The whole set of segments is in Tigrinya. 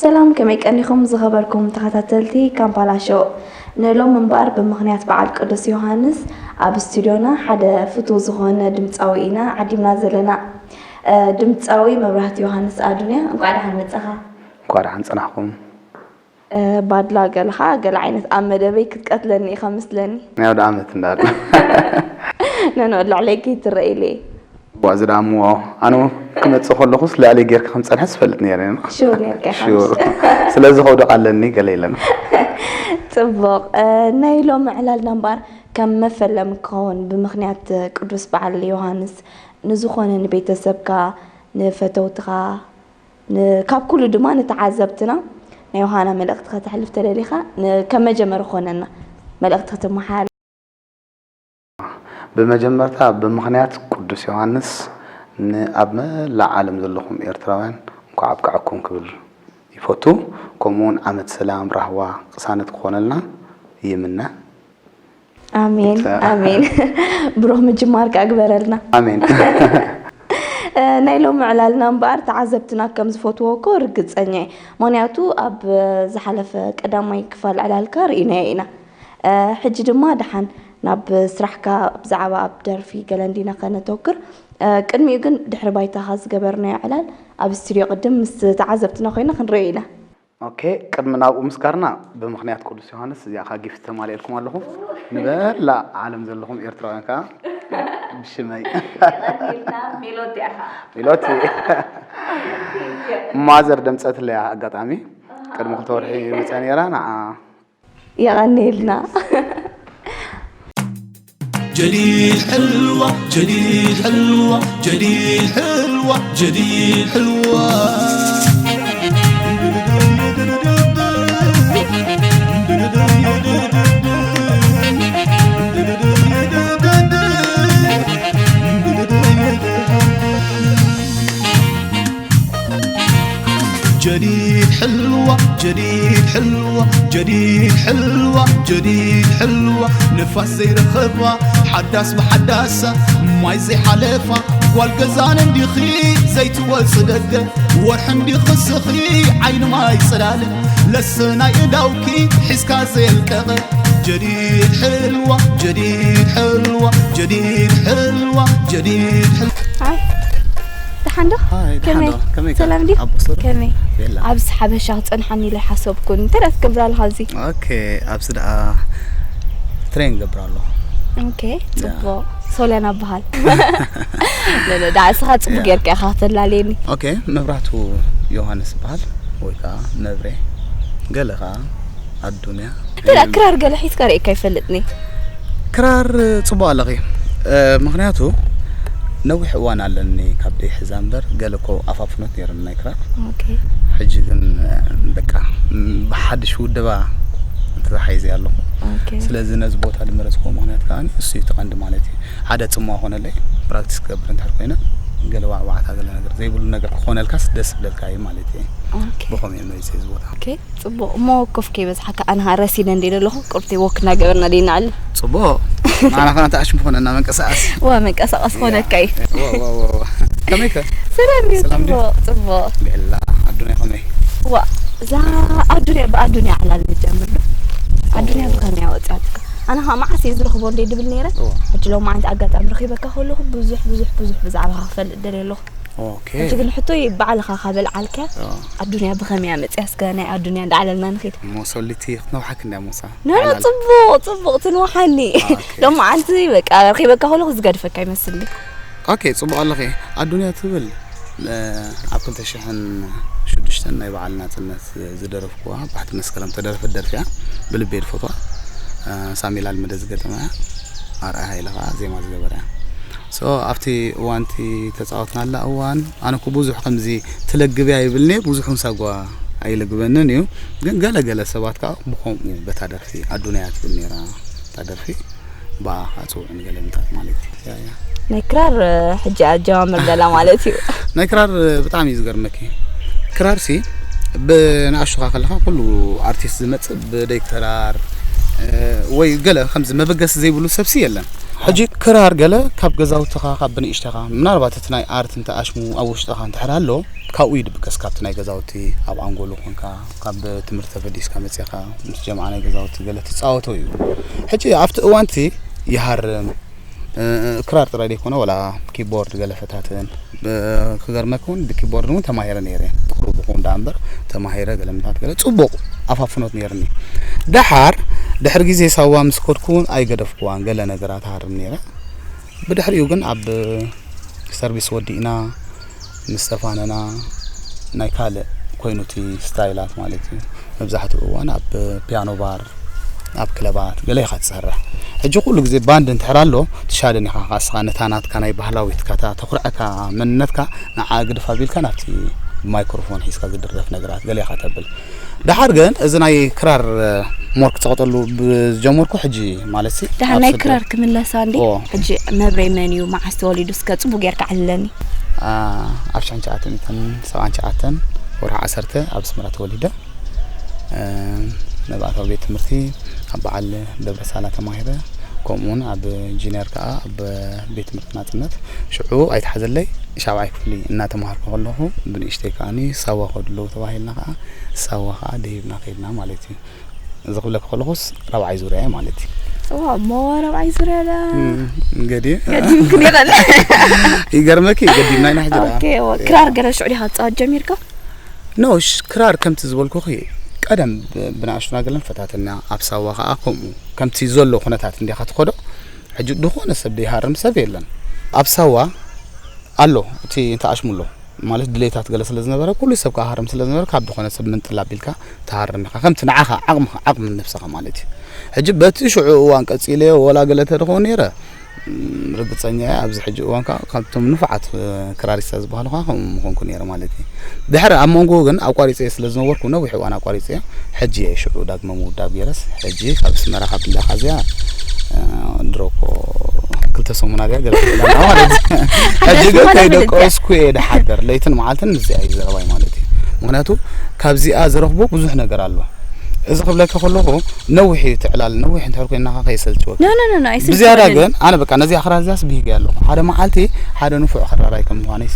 ሰላም፣ ከመይ ቀኒኹም ዝኸበርኩም ተኸታተልቲ ካምፓላ ሾው? ንሎም እምበኣር ብምኽንያት በዓል ቅዱስ ዮሃንስ ኣብ ስቱድዮና ሓደ ፍቱው ዝኾነ ድምፃዊ ኢና ዓዲምና ዘለና። እ፣ ድምፃዊ መብራህቲ ዮሃንስ ኣዱንያ፣ እንኳዕ ደሓን መጻኻ። እንኳዕ ደሓን ጸናሕኩም። እ፣ ባድላ ገለኻ ገለ ዓይነት ኣብ መደበይ ክትቀትለኒ ኢኻ መስለኒ። ናይ ኣውደ ዓመት እንዳለ። ነኖ ልዕለይ ከይትረኢለይ። ዋ፣ እዚ ደኣ እሞ ኣነ ክመጽእ ከለኹስ ልዕለይ ጌርካ ከም ጸንሐ ዝፈልጥ ነይረ። ሹር ኔርካ ኢኻ ሹር። ምስለ ስለዚ ከውድቕ ኣለኒ ገለ ኢለን። ጽቡቕ። እ፣ ናይ ሎሚ ዕላልና እምበኣር ከም መፈለሚ ክኸውን ብምኽንያት ቅዱስ በዓል ዮሃንስ ንዝኾነ ንቤተሰብካ፣ ንፈተውትኻ፣ ን-፣ ካብ ኩሉ ድማ ንተዓዘብትና ናይ ዮሃና መልእኽቲ ከተሕልፍ ተደሊኻ ን-፣ ከም መጀመሪ ክኾነና መልእኽቲ ክትመሓል። ብመጀመርታ ብምኽንያት ቅዱስ ዮሃንስ ንኣብ መላእ ዓለም ዘለኹም ኤርትራውያን እንኳዕ ኣብቅዐኩም ክብል ይፈቱ። ከምኡ እውን ዓመት ሰላም፣ ራህዋ፣ ቅሳነት ክኾነልና ይምነ። ኣሜን፣ ኣሜን። ብሩኽ ምጅማር ከኣ ግበረልና። ኣሜን። እ፣ ናይ ሎሚ ዕላልና እምበኣር ተዓዘብትና ከም ዝፈትዎ እኮ ርግጸኛ እየ። ምኽንያቱ ኣብ ዝሓለፈ ቀዳማይ ክፋል ዕላልካ ርኢናዮ ኢና። እ፣ ሕጂ ድማ ደሓን ናብ ስራሕካ ብዛዕባ ኣብ ደርፊ ገለ እንዲና ከነተኩር። እ፣ ቅድሚኡ ግን ድሕሪ ባይታኻ ዝገበርናዮ ዕላል ኣብ ስቱድዮ ቅድም ምስ ተዓዘብትና ኮይና ክንርእዮ ኢና። ኦኬ፣ ቅድሚ ናብኡ ምስጋርና ብምኽንያት ቅዱስ ዮሃንስ እዚኣ ካ ጊፍት ተማልኤልኩም ኣለኹ። ንመላእ ዓለም ዘለኹም ኤርትራውያን ከኣ ብሽመይ። ቀኒልና ሜሎዲ ኢኻ። ሜሎዲ። ማዘር ደምጸትለያ ኣጋጣሚ ቅድሚ ክልተ ወርሒ መጽያ ነይራ፣ ንዓ የቐንየልና። جديد حلوة، جديد حلوة، جديد حلوة، جديد حلوة. جديد حلوة، جديد حلوة، جديد حلوة، جديد حلوة. نفس زي رخبة، حداس بحداسة، ماي زي حلفة. والقزان اندخي زي توصدق، ورح اندخسخي عين ماي سلالة. لسنا يداوكي حسكا زي الكغة. جديد حلوة، جديد حلوة، جديد حلوة، جديد حلوة. هاي. ደሓን ዶ? ሃይ፣ ደሓን ከመይ? ዶ? ከመይ ከ? ሰላም ድዩ? ኣብ ብሱር? ከመይ? ቤላ። ኣብዚ ሓበሻ ክጸንሓኒ ኢለ ሓሰብኩን። እንታይ ደኣ ትገብር ኣለኻ ኣብዚ? ኦኬ፣ ኣብዚ ደኣ ትሬን ገብር ኣለኹ። ኦኬ፣ ያ። ጽቡቕ። ሶልያን እበሃል። ለ፣ ለ፣ ደኣ እስኻ ጽቡቕ ያ። ጌርካ ኢኻ ከተላልየኒ። ኦኬ፣ መብራህቱ ዮሃንስ እበሃል፣ ወይ ከኣ መብሬ። ገለ ከኣ ኣዱንያ። እንተ ደኣ ክራር ገለ ሒዝካ ርእየካ ኣይፈልጥን እየ። ክራር ጽቡቕ ኣለኺ። እ፣ ምኽንያቱ ነዊሕ እዋን ኣለኒ ካብ ደይሕዛ እምበር፣ ገለ እኮ ኣፋፍኖት ነይሩኒ ናይ ክራር። ኦኬ። ሕጂ ግን፣ እ፣ በቃ፣ ም፣ ብሓድሽ ውደባ ተታሒዘ ኣለኹ። ኦኬ። ስለዚ ነዚ ቦታ ዝመረጽክዎ ምኽንያት ከኣ እሱ እዩ እቲ ቀንዲ ማለት እዩ። ሓደ ጽምዋ ኮነለይ፣ ፕራክቲስ ክገብር እንድሕር ኮይነ፣ ገለ ዋዕዋዕታ፣ ገለ ነገር ዘይብሉ ነገር ክኾነልካስ ደስ ይብለልካ እዩ ማለት እዩ። ኦኬ። ብኸምኡ እየ መሪጸ እዚ ቦታ። ኦኬ፣ ጽቡቕ። እሞ ኮፍ ከይበዝሓካ ኣነ ኸኣ ረሲነ እንደ ዘለኹ ቁርተይ ወክ እናገበርና ደይ ንዕሊ። ጽቡቕ። ንዓና ኸኣ ተዓሽም ክኾነና መንቀሳቐሲ። ዋ፣ መንቀሳቐሲ ያ። ክኾነካ እዩ። ዋ፣ ዋ፣ ዋ፣ ዋ። ከመይ ከ? ሰላም እዩ፣ ሰላም ድዩ? ጽቡቕ፣ ጽቡቕ። ቤላ፣ ኣዱንያ ከመይ? ዋ፣ እዛ ኣዱንያ፣ ብኣዱንያ ዕላል ንጀምር ዶ? ኣዱንያ ኦ። ብኸመይ ኣወጽኣትካ? ኣነ ኸኣ መዓስ እየ ዝረኽቦ እንደ ድብል ነይረ። ኦ። ሕጂ ሎማዓንቲ ኣጋጣሚ ረኺበካ ከለኹ ብዙሕ፣ ብዙሕ፣ ብዙሕ ብዛዕባኻ ክፈልጥ ደልየ ኣለኹ። ኦኬ። ሕጂ ግን ሕቶይ ባዕልኻ ካብ ኣልዓልካያ፣ ኦ። ኣዱንያ ብኸመይ እያ መጽያ? እስከ ናይ ኣዱንያ እንዳዕለልና ንኺድ። እሞ ሶሊቲ ክትነውሓክ እንድያ ሞሳ። ኖ፣ ኖ፣ ዕላል። ጽቡቕ፣ ጽቡቕ፣ ትንውሓኒ። ኦኬ። ሎማዓንቲ በቃ ረኺበካ ከለኹ ዝገድፈካ ይመስልኒ። ኦኬ፣ ጽቡቕ ኣለኺ። ኣዱንያ ትብል፣ እ፣ ኣብ ክልተ ሽሕን ሽዱሽተን ናይ በዓል ናጽነት ዝደረፍኩዋ፣ ባሕቲ መስከረም ተደረፈት ደርፊ እያ። ብልቢ እየ ዝፈትዋ። እ፣ ሳሚል ኣልመደ ዝገጠማ እያ። ኣርኣያ ሃይለ ከኣ ዜማ ዝገበረ እያ። ሶ፣ ኣብቲ እዋን እቲ ተጻወትናላ እዋን፣ ኣነ እኮ ብዙሕ ከምዚ ትለግብ እያ ይብልኒ፣ ብዙሕ እውን ሳጓ ኣይለግበንን እዩ። ግን ገለ ገለ ሰባት ከኣ ብኸምኡ በታ ደርፊ፣ ኣዱንያ ትብል ነይራ እታ ደርፊ፣ ብኣ ከኣ ጽውዑኒ ገለ ምታት ማለት እዩ። ያ፣ ያ። ናይ ክራር፣ እ፣ ሕጂ ኣጀማምር ዘላ ማለት እዩ። ናይ ክራር፣ እ፣ ብጣዕሚ እዩ ዝገርመኪ። ክራርሲ ብንኣሽቱኻ ከለኻ ኩሉ ኣርቲስት ዝመጽእ ብደይ ክራር፣ እ፣ ወይ ገለ ከምዚ መበገሲ ዘይብሉ ሰብሲ የለን። ሕጂ ክራር ገለ ካብ ገዛውትኻ፣ ካብ ብንእሽተኻ፣ ምናልባት እቲ ናይ ኣርት እንተ ኣሽሙ ኣብ ውሽጥኻ እንድሕር ኣሎ፣ ካብኡ ይድብቀስ፣ ካብቲ ናይ ገዛውቲ ኣብ ኣንጎሎ ኮንካ፣ ካብ ትምህርቲ ተፈዲስካ መጺኻ፣ ምስ ጀምዓ ናይ ገዛውቲ ገለ ትጻወቶ እዩ። ሕጂ ኣብቲ እዋንቲ ይሃርም፣ እ፣ ክራር ጥራይ ዘይኮነ፣ ወላ ኪቦርድ ገለ ፈታትን፣ እ፣ ክገርመካ እውን ብኪቦርድ እውን ተማሂረ ነይረ። ቁሩብ ይኹን ደኣ እምበር፣ ተማሂረ ገለ ምታት ገለ ጽቡቕ ኣፋፍኖት ነይርኒ። ደሓር፣ ድሕሪ ግዜ ሳዋ ምስ ከድኩ እውን ኣይገደፍኩዋን፣ ገለ ነገራት ሃርም ነይረ። ብድሕሪኡ ግን ኣብ ሰርቪስ ወዲእና ምስ ተፋነና፣ ናይ ካልእ ኮይኑ እቲ ስታይላት ማለት እዩ። መብዛሕትኡ እዋን ኣብ ፒያኖ ባር፣ ኣብ ክለባት ገለ ኢኻ ትሰርሕ። ሕጂ ኩሉ ግዜ ባንድ እንድሕር ኣሎ፣ ትሻደን ኢኻ፣ ከኣ እስኻ ነታ ናትካ ናይ ባህላዊትካ፣ እታ ተኹርዐካ መንነትካ፣ ንዓ ግድፍ ኣቢልካ ናብቲ ማይክሮፎን ሒዝካ ዝድረፍ ነገራት ገለ ኢኻ ተብል። ደሓር ግን እዚ ናይ ክራር ሞር ክጸቕጠሉ ብዝጀመርኩ ሕጂ ማለት ሲ፣ ደሓር ኣብ ናይ ስደት ክራር ክምለሳ እንዲ፣ ኦ። ሕጂ መብረይ መን እዩ፣ መዓስ ተወሊዱ፣ እስከ ጽቡቕ ጌርካ ዕልለኒ። አ፣ ኣብ ሽሕን ትሽዓተ ሚእትን ሰብዓን ትሽዓተን ወርሒ ዓሰርተ ኣብ ኣስመራ ተወሊደ። እ፣ መብዛሕትኡ ቤት ትምህርቲ ኣብ በዓል ደብረ ሳላ ተማሂረ፣ ከምኡ እውን ኣብ ጂንየር ከኣ ኣብ ቤት ትምህርቲ ናጽነት። ሽዑ ኣይተሓዘለይ፣ ሻብዓይ ክፍሊ እናተማሃርኩ ከለኹ ብንእሽተይ ከኣኒ ሳዋ ከድሉ ተባሂልና ከኣ ሳዋ ከኣ ደሂብና ከይድና ማለት እዩ። እዚ ክብለኪ ከለኹስ ራብዓይ ዙርያ እየ ማለት እዩ። እዋ፣ እሞ ራብዓይ ዙርያ ዳ እም፣ ገዲም። ገዲምክን ይኽእል። ይገርመኪ፣ ገዲምና ኢና ሕጂ ደኣ። ኦኬ፣ እዋ፣ ክራር ገለ ሽዑ ዲኻ ትጻወት ጀሚርካ? ኖ፣ ሽ-፣ ክራር ከምቲ ዝበልኩኺ ቀደም ብ-፣ ብንኣሽቱና ገለን ፈታትና፣ ኣብ ሳዋ ከኣ ከምኡ። ከምቲ ዘሎ ኩነታት እንዲኻ ትኸዶ፣ ሕጂ ድኾነ ሰብ ደይሃርም ሰብ የለን። ኣብ ሳዋ ኣሎ፣ እቲ እንተ ኣሽሙ ኣሎ። ማለት ድሌታት ገለ ስለ ዝነበረ፣ ኩሉ ሰብ ክሃርም ስለ ዝነበረ፣ ካብ ዝኾነ ሰብ ምንጥል ኣቢልካ ትሃርም ኢኻ። ከምቲ ንዓኻ ዓቕምኻ፣ ዓቕሚ ነብስኻ ማለት እዩ። ሕጂ በቲ ሽዑ እዋን ቀጺለዮ፣ ወላ ገለ ተደኾን ነይረ፣ እም፣ ርግጸኛ እየ፣ ኣብዚ ሕጂ እዋን ከኣ ካብቶም ንፉዓት፣ እ፣ ክራሪስታ ዝበሃሉ ከኣ ከምኡ ምኾንኩ ነይረ ማለት እዩ። ድሕሪ ኣብ መንጎ ግን ኣቋሪጸዮ ስለ ዝነበርኩ፣ ነዊሕ እዋን ኣቋሪጸዮ፣ ሕጂ እየ ሽዑ ዳግመ ምውዳብ ገይረስ፣ ሕጂ ካብ ኣስመራ ካብ ብላኻ እዚኣ፣ እ፣ ድሮ እኮ ክልተ ሰሙን ኣድያ ገለ ክብላ ኣለዋ ማለት እዩ። ሕጂ ግን ማለት ማለት ከይደቀስኩ እየ ድሓድር፣ ለይትን መዓልትን ምስዚኣ እዩ ዘረባይ ማለት እዩ። ምኽንያቱ ካብዚኣ ዝረኽቦ ብዙሕ ነገር ኣሎ። እዚ ክብለኪ ከለኹ ነዊሕ እዩ እቲ ዕላል፣ ነዊሕ እንድሕር ኮይንና ከኣ ከየሰልችወኪ። ኖ፣ ኖ፣ ኖ፣ ኖ፣ ኣይሰልችወንን። ብዝያዳ ግን ኣነ በቃ ነዚኣ ክራር እዚኣስ ብሂገያ ኣለኹ። ሓደ መዓልቲ ሓደ ንፉዕ ክራራይ ከም ምዃነይሲ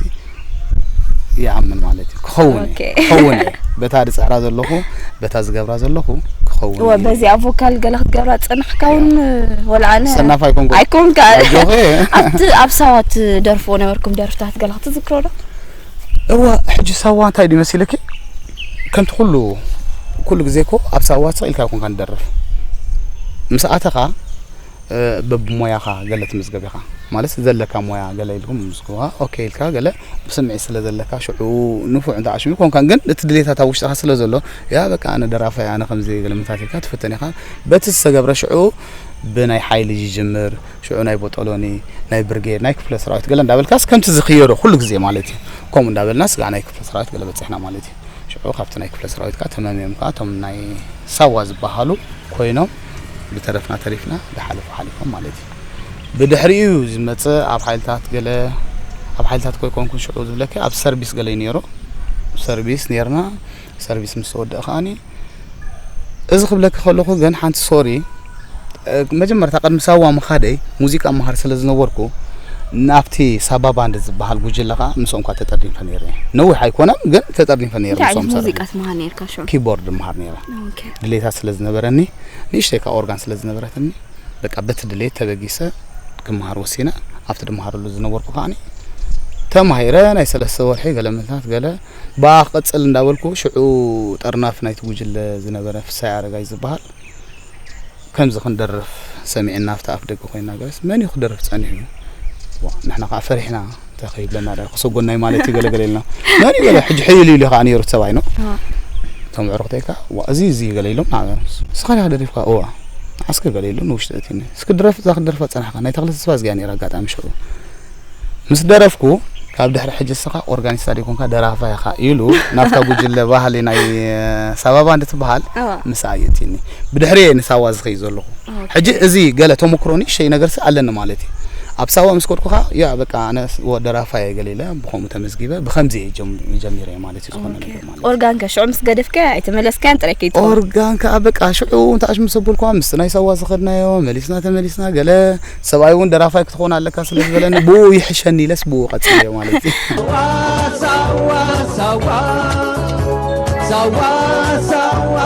ይኣምን ማለት እዩ። ክኸውን እየ፣ ኦኬ። ክኸውን እየ። በታ ዝጽዕራ ዘለኹ፣ በታ ዝገብራ ዘለኹ ክኸውን እወ፣ እየ። በዚኣ ቮካል ገለ ክትገብራ ዝጸናሕካ እውን፣ ወላ ኣነ ሰናፍ ኣይኮንኩን። ኣይኮንካ። ኣጆኺ። ኣብቲ ኣብ ሳዋ ትደርፍዎ ነበርኩም ደርፍታት ገለ ክትዝክሮ ዶ? እወ፣ ሕጂ ሳዋ እንታይ ድዩ መሲልኪ? ከምቲ ኩሉ፣ ኩሉ ግዜ እኮ ኣብ ሳዋ ስቕ ኢልካ ኣይኮንካን ትደርፍ። ምስ ኣተኻ፣ እ፣ በብሞያኻ ገለ ትምዝገብ ኢኻ። ማለት ዘለካ ሞያ ገለ ኢልኩም ምዝግባ፣ ኦኬ ኢልካ ገለ ብስምዒት ስለ ዘለካ፣ ሽዑ ንፉዕ እንተ ኣሽሙ ኮንካን፣ ግን እቲ ድሌታት ኣብ ውሽጥኻ ስለ ዘሎ፣ ያ በቃ ኣነ ደራፋይ፣ ኣነ ከምዚ ገለ ምታት ኢልካ ትፍትን ኢኻ። በቲ ዝተገብረ ሽዑ ብናይ ሓይሊ ይጅምር፣ ሽዑ ናይ ቦጦሎኒ፣ ናይ ብርጌድ፣ ናይ ክፍለ ሰራዊት ገለ እንዳበልካስ ከምቲ ዝኽየዶ ኩሉ ግዜ ማለት እዩ። ከምኡ እንዳበልና ስጋዕ ናይ ክፍለ ሰራዊት ገለ በጺሕና ማለት እዩ። ሽዑ ካብቲ ናይ ክፍለ ሰራዊት ከኣ ተመምዮም ከኣ እቶም ናይ ሳዋ ዝበሃሉ ኮይኖም ብተረፍና ተሪፍና ዝሓለፉ ሓሊፎም ማለት እዩ። ብድሕሪኡ እዩ ዝመጽእ ኣብ ሓይልታት ገለ፣ ኣብ ሓይልታት ኮይኮንኩን ሽዑ ዝብለኪ ኣብ ሰርቪስ ገለ እዩ ነይሩ። ሰርቪስ ነይርና፣ ሰርቪስ ምስ ተወደአ ከኣኒ እዚ ክብለኪ ከለኹ ግን ሓንቲ ሶሪ፣ እ፣ መጀመርታ ቅድሚ ሳዋ ምኻደይ ሙዚቃ መሃር ስለ ዝነበርኩ ናብቲ ሳባ ባንድ ዝበሃል ጉጅለ ከኣ ምስኦም ከኣ ተጠርኒፈ ነይረ። ነዊሕ ኣይኮነን ግን ተጠርኒፈ ነይረ እንታይ ምስኦም ዓይነት ሙዚቃ ሰርሐ። ትመሃር ነይርካ ሽዑ? ኪቦርድ መሃር ነይረ። ኦኬ። ድሌታት ስለ ዝነበረኒ፣ ንእሽተይ ከኣ ኦርጋን ስለ ዝነበረትኒ፣ በቃ በቲ ድሌት ተበጊሰ ክመሃር ወሲነ። ኣብቲ ድመሃረሉ ዝነበርኩ ከኣኒ ተማሂረ ናይ ሰለስተ ወርሒ ገለ ምታት ገለ ብኣ ክቕጽል እንዳበልኩ ሽዑ ጠርናፍ ናይቲ ጉጅለ ዝነበረ ፍሳይ ኣረጋይ ዝበሃል ከምዚ ክንደርፍ ሰሚዕና ኣብቲ ኣፍ ደገ ኮይና ገለስ መን እዩ ክደርፍ ጸኒሑ? ዋ፣ ንሕና ከኣ ፈሪሕና እንታይ ከይብለና ዳ ክሰጎናይ ማለት እዩ ገለ ገለ ኢልና። መን እዩ ገለ ሕጂ ሕይል ኢሉ ከኣ ነይሩ እቲ ሰብኣይ ነው። ኣዎ። እቶም ኣዕሩኽተይ ከኣ ዋ፣ እዚ፣ እዚ ገለ ኢሎም ንዓ፣ ንስኻ ዲኻ ደሪፍካ? እዋ። ንዓስከ ገለ ኢሉ ንውሽጢ እቲ እስኪ ድረፍ፣ እዛ ክትደርፋ ጸናሕካ ናይ ተኽለ ተስፋ እዚኣ ነይራ ኣጋጣሚ ሽዑ። ምስ ደረፍኩ ካብ ድሕሪ ሕጂ እስኻ ኦርጋኒስታ ዲኮንካ ደራፋይ ኢኻ ኢሉ ናብታ ጉጅለ ባህሊ ናይ ሳባ ባንድ ትበሃል ኣዋ። ምስኣ የእትኒ። ብድሕሪ እየ ንሳዋ ዝኸይ ዘለኹ። ኣዋ። ሕጂ እዚ ገለ ተመክሮ ንእሽተይ ነገርሲ ኣለኒ ማለት እዩ። ኣብ ሳዋ ምስ ከድኩ ኸዓ ያ በቃ ኣነ ወ ደራፋይ እየ ገለ ኢለ ብኸምኡ ተመዝጊበ ብኸምዚ እየ ጀም ጀሚረ ማለት እዩ ዝኾነ ነገር ማለት እዩ። ኦርጋን ከ ሽዑ ምስ ገደፍካያ ኣይተመለስካያን ጥራይ ከይትኸውን። ኦርጋን ከኣ በቃ ሽዑ እንታይ ኣሽ ምስ ኣበልኩዋ ምስቲ ናይ ሳዋ ዝኸድናዮ መሊስና ተመሊስና ገለ ሰብኣይ እውን ደራፋይ ክትኾን ኣለካ ስለ ዝበለኒ ብኡ ይሕሸኒ ኢለስ ብኡ ቀጺለዮ ማለት እዩ። ሳዋ ሳዋ ሳዋ ሳዋ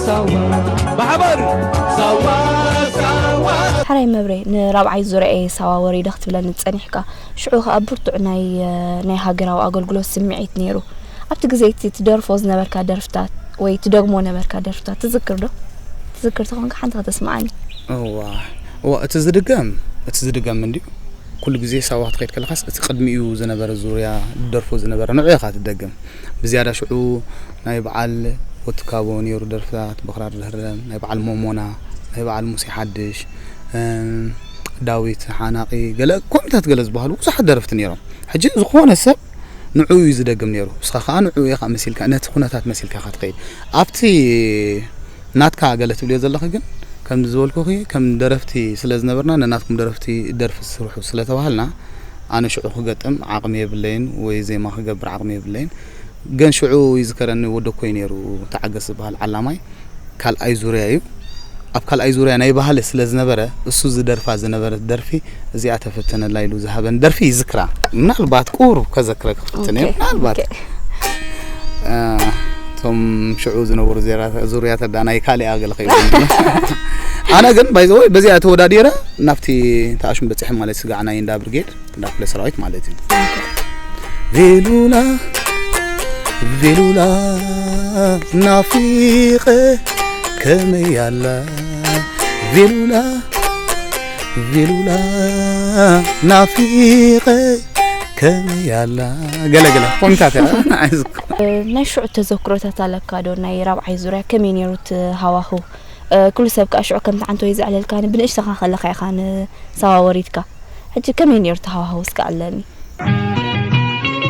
ሳዋ ብሓባር ሳዋ ሳዋ ሓራይ መብሬ ንራብዓይ ዙርያ እየ ሳዋ ወሪደ ክትብለኒ ዝጸኒሕካ። ሽዑ ከኣ ብርቱዕ ናይ ናይ ሃገራዊ ኣገልግሎት ስምዒት ነይሩ። ኣብቲ ግዜ እቲ ትደርፎ ዝነበርካ ደርፍታት ወይ ትደግሞ ነበርካ ደርፍታት ትዝክር ዶ? ትዝክር ተኾንካ ሓንቲ ከተስምዓኒ። እዋ እዋ እቲ ዝድገም እቲ ዝድገም እንድዩ ኩሉ ግዜ ሳዋ ክትኸይድ ከለኻስ እቲ ቅድሚኡ ዝነበረ ዙርያ ዝደርፎ ዝነበረ ንዑ ኢኻ ትደግም ብዝያዳ ሽዑ ናይ በዓል ወትካቦ ነይሩ ደርፍታት ብኽራር ዘህርም ናይ በዓል ሞሞና ናይ በዓል ሙሴ ሓድሽ ዳዊት ሓናቒ ገለ ኮሚታት ገለ ዝበሃሉ ብዙሓት ደረፍቲ ነይሮም ሕጂ ዝኾነ ሰብ ንዑ እዩ ዝደግም ነይሩ እስኻ ከዓ ንዑ ኢኻ መሲልካ ነቲ ኩነታት መሲልካ ኢኻ ትኸይድ ኣብቲ ናትካ ገለ ትብልዮ ዘለኺ ግን ከም ዝበልኩኺ ከም ደረፍቲ ስለ ዝነበርና ነናትኩም ደረፍቲ ደርፊ ስርሑ ስለ ተባሃልና ኣነ ሽዑ ክገጥም ዓቕሚ የብለይን ወይ ዜማ ክገብር ዓቕሚ የብለይን ግን ሽዑ ይዝከረኒ ወደኮይ ነይሩ ተዓገስ ዝበሃል ዓላማይ ካልኣይ ዙርያ እዩ ኣብ ካልኣይ ዙርያ ናይ ባህሊ ስለ ዝነበረ እሱ ዝደርፋ ዝነበረት ደርፊ እዚኣ ተፈተነላ ኢሉ ዝሃበን ደርፊ ይዝክራ ምናልባት ቁሩብ ከዘክረ ክፍትን እየ ምናልባት እቶም ሽዑ ዝነበሩ ዙርያት ዳ ናይ ካሊኣ ገለ ከይብሉ ኣነ ግን ባይዘወይ በዚኣ ተወዳዲረ ናብቲ ተኣሽም በፂሐ ማለት ስጋዕ ናይ እንዳ ብርጌድ እንዳ ክፍለ ሰራዊት ማለት እዩ ቬሉላ ቬሉላ ናፊቐ ከመይ ኣላ ቬሉላ ቬሉላ ናፊቐ ከመይ ኣላ ገለገለ ኮንታት ናይ ሽዑ ተዘክሮታት ኣለካ ዶ ናይ ራብዓይ ዙርያ ከመይ ነይሩ እቲ ሃዋህው ኩሉ ሰብ ከዓ ሽዑ ከምቲ ዓንቶ እዩ ዘዕለልካኒ ብንእሽተኻ ከለኻ ኢኻ ንሳዋ ወሪድካ ሕጂ ከመይ ነይሩ እቲ ሃዋህው እስከ ኣለኒ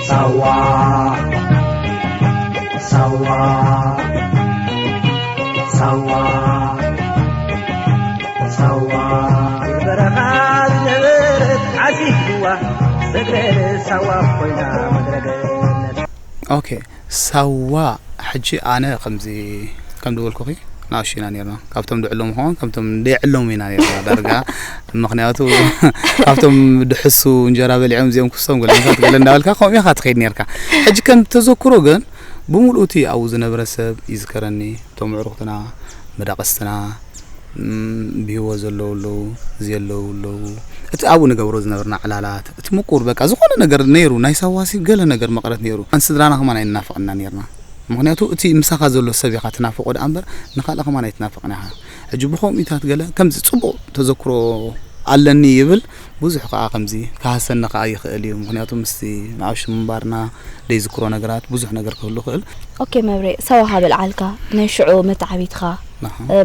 ሳዋ ሳዋ ሳዋ ሳዋ በረኻ ዝነበረት ዓዲ ህዋ ሰግረ ሳዋ ኮይና ምድረ ገነት ኦኬ ሳዋ ሕጂ ኣነ ከምዚ ከም ዝበልኩኺ ንኣሽቱ ኢና ነርና ካብቶም ድዕሎም ኸውን ከምቶም ደይዕሎም ኢና ነርና ዳርጋ ምክንያቱ ካብቶም ድሕሱ እንጀራ በሊዖም እዚኦም ክስቶም ገለታት ገለ እንዳበልካ ከምኡ ኢኻ ትኸይድ ነርካ ሕጂ ከም ተዘክሮ ግን ብምሉእ እቲ ኣብኡ ዝነበረ ሰብ ይዝከረኒ እቶም ኣዕሩኽትና መዳቕስትና ብህይወት ዘለዉ ኣለዉ፣ ዘየለዉ ኣለዉ። እቲ ኣብኡ ንገብሮ ዝነበርና ዕላላት፣ እቲ ምቁር በቃ ዝኾነ ነገር ነይሩ፣ ናይ ሳዋሲ ገለ ነገር መቐረት ነይሩ። ንስድራና ከማን ኣይንናፍቕና ነይርና። ምኽንያቱ እቲ ምሳኻ ዘሎ ሰብ ኢኻ ትናፍቖ ደኣ እምበር ንኻልእ ከማን ኣይትናፍቕን ኢኻ። ሕጂ ብኸምኡታት ገለ ከምዚ ጽቡቕ ተዘክሮ ኣለኒ ይብል። ብዙሕ ከኣ ከምዚ ክሃሰኒ ከኣ ይኽእል እዩ። ምኽንያቱ ምስቲ ንኣሽቱ ምንባርና ደይዝክሮ ነገራት ብዙሕ ነገር ክህሉ ይኽእል። ኦኬ መብሬ፣ ሳዋ ካብ ኣልዓልካ ናይ ሽዑ መተዓቢትኻ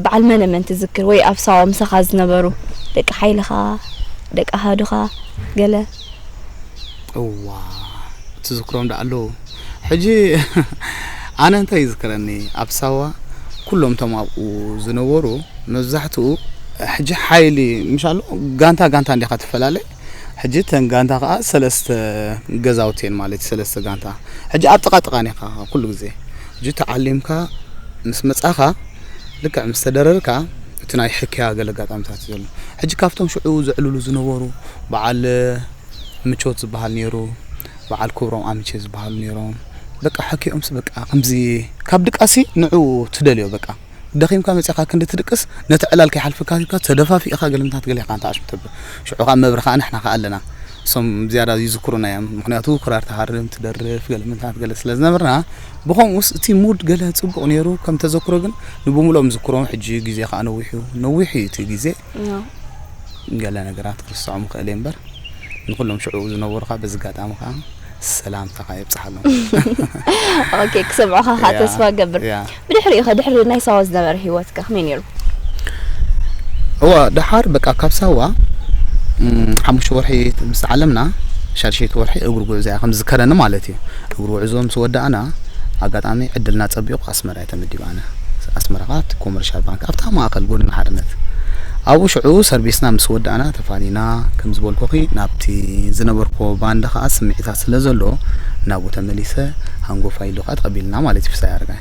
በዓል መነ መን ትዝክር ወይ ኣብ ሳዋ ምሳኻ ዝነበሩ ደቂ ሓይልኻ ደቂ ኣሃዱኻ ገለ? እዋ ትዝክሮም ደኣ ኣለዉ። ሕጂ ኣነ እንታይ ይዝክረኒ ኣብ ሳዋ ኩሎም እቶም ኣብኡ ዝነበሩ መብዛሕትኡ ሕጂ ሓይሊ ምሻሎ ጋንታ ጋንታ እንዲኻ ትፈላለ ሕጂ እተን ጋንታ ከዓ ሰለስተ ገዛውቲ እየን ማለት እዩ ሰለስተ ጋንታ ሕጂ ኣብ ጥቃ ጥቃ ኔካ ኩሉ ግዜ ሕጂ ተዓሊምካ ምስ መጻኻ ልክዕ ምስ ተደረርካ እቲ ናይ ሕክያ ገለ ኣጋጣሚታት እዩ ዘሎ ሕጂ ካብቶም ሽዑ ዘዕልሉ ዝነበሩ በዓል ምቾት ዝበሃል ነይሩ በዓል ክብሮም ኣምቼ ዝበሃሉ ነይሮም በቃ ሕክዮምስ በቃ ከምዚ ካብ ድቃሲ ንዑ ትደልዮ በቃ ደኺምካ መጺኻ ክንዲ ትድቅስ ነቲ ዕላል ከይሓልፈካ ኢልካ ተደፋፊእኻ ገለምታት ገለ ኢኻ እንተ ኣሽም ተብል ሽዑ ከዓ መብርኻ ንሕና ከዓ ኣለና እሶም ዝያዳ ይዝክሩና እዮም ምክንያቱ ክራር ትሃርም ትደርፍ ገለምታት ገለ ስለ ዝነበርና ብኸምኡስ እቲ ሙድ ገለ ጽቡቕ ነይሩ ከም ተዘክሮ ግን ንብሙሎም ዝክሮም ሕጂ ግዜ ከዓ ነዊሑ ነዊሑ እዩ እቲ ግዜ ገለ ነገራት ክርስዖም ክእል እምበር ንኩሎም ሽዑ ዝነበሩ ከዓ በዚ ኣጋጣሚ ከዓ ሰላምታኻ የብፅሓሎም። ኦኬ ክሰምዑኻ ከዓ ተስፋ ገብር። ብድሕሪኡ ከ ድሕሪ ናይ ሳዋ ዝነበረ ሂወትከ ከመይ ነይሩ? እዋ ደሓር በቃ ካብ ሳዋ ሓሙሽተ ወርሒ ምስ ዓለምና ሻድሸይቲ ወርሒ እግሪ ጉዕዞ እያ ከም ዝዝከረኒ ማለት እዩ። እግሪ ጉዕዞ ምስ ወዳእና ኣጋጣሚ ዕድልና ፀቢቑ ኣስመራ እየ ተመዲበ ኣነ። ኣስመራ ከዓ እቲ ኮመርሻል ባንክ ኣብታ ማእኸል ጎድኒ ሓርነት ኣብኡ ሽዑ ሰርቪስና ምስ ወዳእና ተፋኒና፣ ከም ዝበልኩኺ ናብቲ ዝነበርኩዎ ባንድ ኸኣ ስምዒታት ስለ ዘሎ ናብኡ ተመሊሰ፣ ሃንጎፋይ ኢሉ ኸኣ ተቐቢልና ማለት እዩ ፍሳይ ኣረጋይ።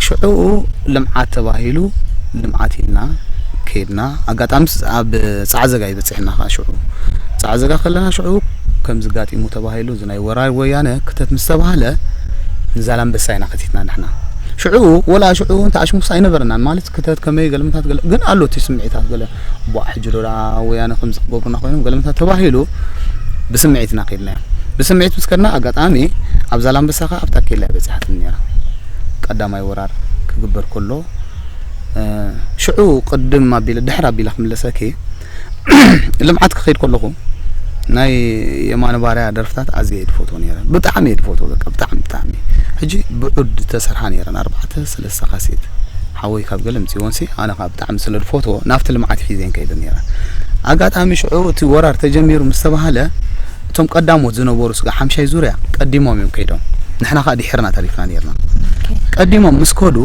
ሽዑ ልምዓት ተባሂሉ ልምዓት ኢልና ከይድና፣ ኣጋጣሚ ኣብ ጻዕዘጋ እዩ በጺሕና ኸኣ ሽዑ። ጻዕዘጋ ከለና ሽዑ ከምዚ ጋጢሙ ተባሂሉ፣ እዚ ናይ ወራር ወያነ ክተት ምስ ተባህለ ንዛላምበሳ ኢና ከቲትና ንሕና። ሽዑ ወላ ሽዑ እንተ ኣሽሙስ ኣይነበረናን ማለት ክተት ከመይ ገለምታት ገለ ግን ኣሎ እቲ ስምዒታት ገለ ቧዕ ሕጂ ዶ ደኣ ወያነ ከምዚ ክገብሩና ኮይኖም ገለምታት ተባሂሉ ብስምዒት ኢና ከይድናዮ። ብስምዒት ምስ ከድና ኣጋጣሚ ኣብ ዛላምበሳ ኸኣ ኣብታ ኬላ እያ በጺሓትኒ ነይራ። ቀዳማይ ወራር ክግበር ከሎ፣ እ፣ ሽዑ ቅድም ኣቢለ ድሕር ኣቢለ ክምለሰኪ ልምዓት ክኸይድ ከለኹ ናይ የማነ ባርያ ደርፍታት ኣዝየ እየ ድፈትዎ ነይረ። ብጣዕሚ እየ ድፈትዎ በቃ ብጣዕሚ ብጣዕሚ። ሕጂ ብዑድ ዝተሰርሓ ነይረን ኣርባዕተ ሰለስተ ካሴት። ሓወይ ካብ ገለ ምጽእዎንሲ ኣነ ካብ ብጣዕሚ ስለ ድፈትዎ ናብቲ ልምዓት ሒዘን ከይደ ነይረ። ኣጋጣሚ ሽዑ እቲ ወራር ተጀሚሩ ምስ ተባህለ እቶም ቀዳሞት ዝነበሩ ስጋ ሓምሻይ ዙርያ ቀዲሞም እዮም ከይዶም። ንሕና ኸኣ ድሒርና ተሪፍና ነይርና። ቀዲሞም ምስ ከዱ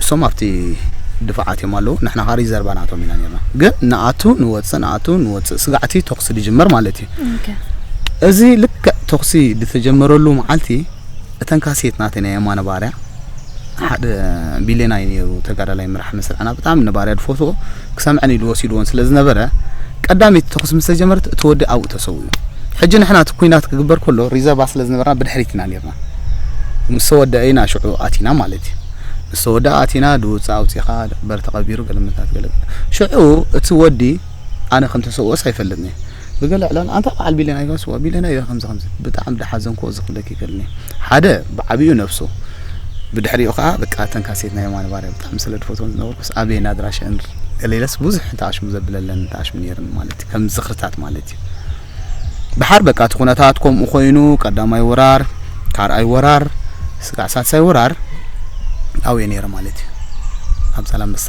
እሶም ኣብቲ ድፋዓት እዮም ኣለዉ። ንሕና ኸኣ ሪዘርቫ ናቶም ኢና ነይርና። ግን ንኣቱ ንወጽእ ንኣቱ ንወጽእ ስጋዕቲ ተኹሲ ድጅመር ማለት እዩ። እዚ ልክዕ ተኹሲ ድተጀመረሉ መዓልቲ እተን ካሴት ናተይ ናይ የማነ ባርያ ሓደ ቢልዮናይ ነይሩ ተጋዳላይ መራሒ መስርዕና ብጣዕሚ ንባርያ ድፈትዎ ክሰምዐን ኢሉ ወሲድዎን ስለ ዝነበረ ቀዳመይቲ ተኹሲ ምስ ተጀመረት እቲ ወዲ ኣብኡ ተሰዊኡ። ሕጂ ንሕና እቲ ኩናት ክግበር ከሎ ሪዘርቫ ስለ ዝነበርና ብድሕሪት ኢና ነይርና። ምስ ተወደአ ኢና ሽዑ ኣቲና ማለት እዩ። ምስ ተወደኣ ኣቲና ድውፃእ ኣውፂኻ በር ተቐቢሩ ገለመታት ገለ ሽዑ እቲ ወዲ ኣነ ከም ተሰውኦስ ኣይፈልጥን እየ። ብገለ ዕላል ኣንታ በዓል ቢልዮን ኣይጋስዋ ቢልዮን ኣይ ከምዚ ከምዚ ብጣዕሚ ድሓዘንክዎ ዝኽብለክ ይክእልኒ። ሓደ ብዓብዩ ነብሱ ብድሕሪኡ ከዓ በቃ እተን ካሴት ናይ የማነ ባርያ ብጣዕሚ ስለ ድፈትወን ዝነበርኩስ ኣበየን ኣድራሽአን ገሌለስ ብዙሕ እንተኣሽሙ ዘብለለን እንተኣሽሙ ነይርን ማለት እዩ ከም ዝኽርታት ማለት እዩ። ድሓር በቃ እቲ ኩነታት ከምኡ ኮይኑ ቀዳማይ ወራር ካልኣይ ወራር ስጋዕ ሳልሳይ ወራር ኣብየ ነይረ ማለት እዩ። ኣብ ዛላምበሳ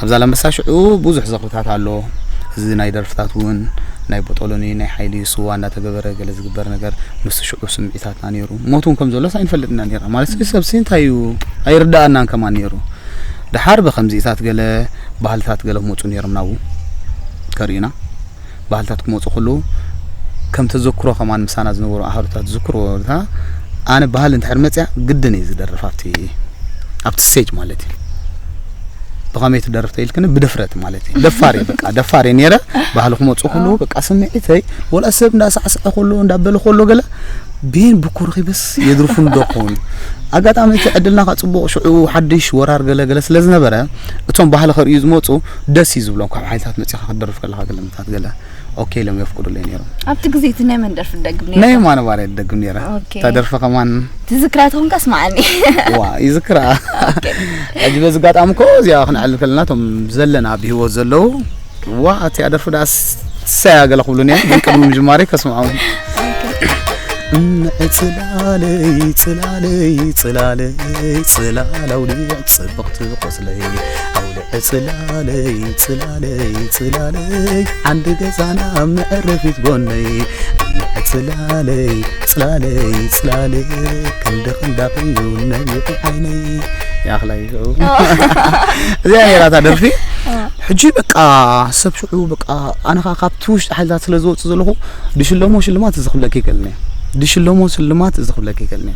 ኣብ ዛላምበሳ ሽዑ ብዙሕ ዝኽርታት ኣሎ። እዚ ናይ ደርፍታት እውን ናይ ቦጦሎኒ ናይ ሓይሊ ስዋ እንዳተገበረ ገለ ዝግበር ነገር ምስ ሽዑ ስምዒታትና ነይሩ። ሞት እውን ከም ዘሎስ ኣይንፈልጥና ነይርና ማለት እዚ ሰብሲ እንታይ እዩ ኣይርዳኣናን ከማን ነይሩ። ድሓር ብከምዚኢታት ገለ ባህልታት ገለ ክመፁ ነይሮም ናብኡ ከርእዩና። ባህልታት ክመፁ ከለዉ ከም ተዘክሮ ከማን ምሳና ዝነበሩ ኣሃዱታት ዝዝክርዎ ቦታ ኣነ ባህሊ እንድሕር መፅያ ግድን እየ ዝደርፍ ኣብቲ ኣብቲ ስቴጅ ማለት እዩ። ብኸመይ ትደርፍ ተኢልክኒ ብድፍረት ማለት እዩ። ደፋር እየ በቃ ደፋር እየ ነይረ። ባህሊ ክመፁ ከለዉ በቃ ስምዒተይ ወላ ሰብ እንዳሳዕስዐ ከሎ እንዳበለ ከሎ ገለ ቤን ብኩርኺ በስ የድርፉ እንዶ ክኸውን ኣጋጣሚ እቲ ዕድልና ከዓ ፅቡቕ ሽዑ ሓድሽ ወራር ገለ ገለ ስለ ዝነበረ እቶም ባህሊ ከርእዩ ዝመፁ ደስ እዩ ዝብሎም ካብ ሓይልታት መፂኻ ክትደርፍ ከለኻ ገለምታት ገለ ኦኬ ኢሎም የፍቅዱለይ ነይሮም። ኣብቲ ግዜ እቲ ናይ መን ደርፊ ትደግም ነይርካ? ናይ የማነ ባርያ ትደግም ነይራ። ኦኬ። እታ ደርፊ ከማን ትዝክራ ተኾንካ ስምዓኒ። ዋ ይዝክራ። ኦኬ። ሕጂ በዚ ኣጋጣሚ እኮ እዚኣ ክነዕልል ከለና እቶም ዘለና ኣብ ህይወት ዘለዉ ዋ እቲኣ ደርፊ ደኣ ሰያ ገለ ክብሉኒ እዮም ግን ቅድሚ ምጅማረይ ከስምዖም። እምዕ ጽላለይ ጽላለይ ጽላለይ ጽላል ኣውሊዕ ጽብቕቲ ቆጽለይ ኣውሊዕ ጽላለይ ጽላለይ ጽላለይ ዓንዲ ገዛና መዕረፊት ጎነይ እምዕ ጽላለይ ጽላለይ ጽላለይ ክንዲ ክንዳኽዩ ነቢቑ ዓይነይ ያኽላይ ሽዑ እዚኣ ነይራታ ደርፊ ሕጂ በቃ ሰብ ሽዑ በቃ ኣነ ኸዓ ካብቲ ውሽጢ ሓይልታት ስለ ዝወፅእ ዘለኹ ድሽለሞ ሽልማት እዚ ክብለኪ ይክእልኒ ድሽለሞ ሽልማት እዚ ክብለኪ ይክእልኒ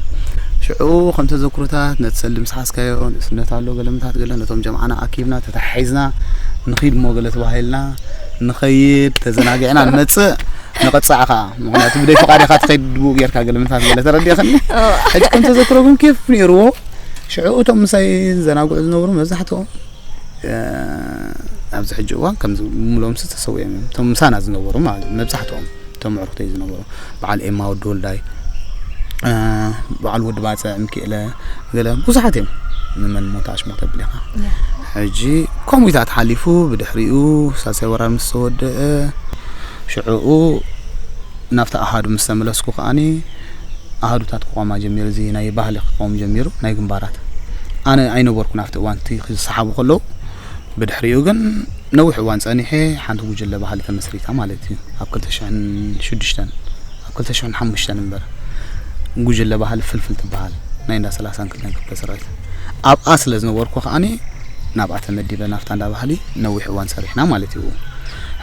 ሽዑ ከም ተዘክሮታት ነቲ ሰልዲ ምስ ሓዝካዮ ንእስነት ኣሎ ገለምታት ገለ ነቶም ጀምዓና ኣኪብና ተታሒዝና ንኺድ እሞ ገለ ተባሂልና ንኸይድ ተዘናጊዕና ንመፅእ ንቐፃዕ ከዓ ምክንያቱ ብደይ ፍቓድ ኢኻ ትኸይድ ድቡ ጌርካ ገለምታት ገለ ተረዲእኽኒ ሕጂ ከም ተዘክሮ ግን ኬፍ ነይርዎ ሽዑ እቶም ምሳይ ዘናግዑ ዝነበሩ መብዛሕትኦም ኣብዚ ሕጂ እዋን ከምዚ ምሎምሲ ተሰዊኦም እዮም እቶም ምሳና ዝነበሩ ማለት እዩ መብዛሕትኦም እቶም ምዕሩክተይ ዝነበሩ በዓል ኤማ ወዲ ወልዳይ በዓል ወዲ ባፅዕ ምክኤለ ገለ ብዙሓት እዮም ንመን ሞት ኣሽሞት ኣብል ኢኻ ሕጂ ከምኡ ኢታት ሓሊፉ ብድሕሪኡ ሳልሳይ ወራር ምስ ተወደአ ሽዑኡ ናብቲ ኣሃዱ ምስ ተመለስኩ ከዓኒ ኣሃዱታት ክቋማ ጀሚሩ እዚ ናይ ባህሊ ክቆም ጀሚሩ ናይ ግንባራት ኣነ ኣይነበርኩን ኣብቲ እዋን እቲ ክሰሓቡ ከለዉ ብድሕሪኡ ግን ነዊሕ እዋን ጸኒሐ ሓንቲ ጉጅለ ባህሊ ተመስሪታ ማለት እዩ ኣብ ክልተ ሽሕን ሽዱሽተን ኣብ ክልተ ሽሕን ሓሙሽተን እምበር ጉጅለ ባህሊ ፍልፍል ትበሃል ናይ እንዳ ሰላሳን ክልተን ክፍለ ሰራዊት ኣብኣ ስለ ዝነበርኩ ከዓኒ ናብኣ ተመዲበ ናብታ እንዳ ባህሊ ነዊሕ እዋን ሰሪሕና ማለት እዩ።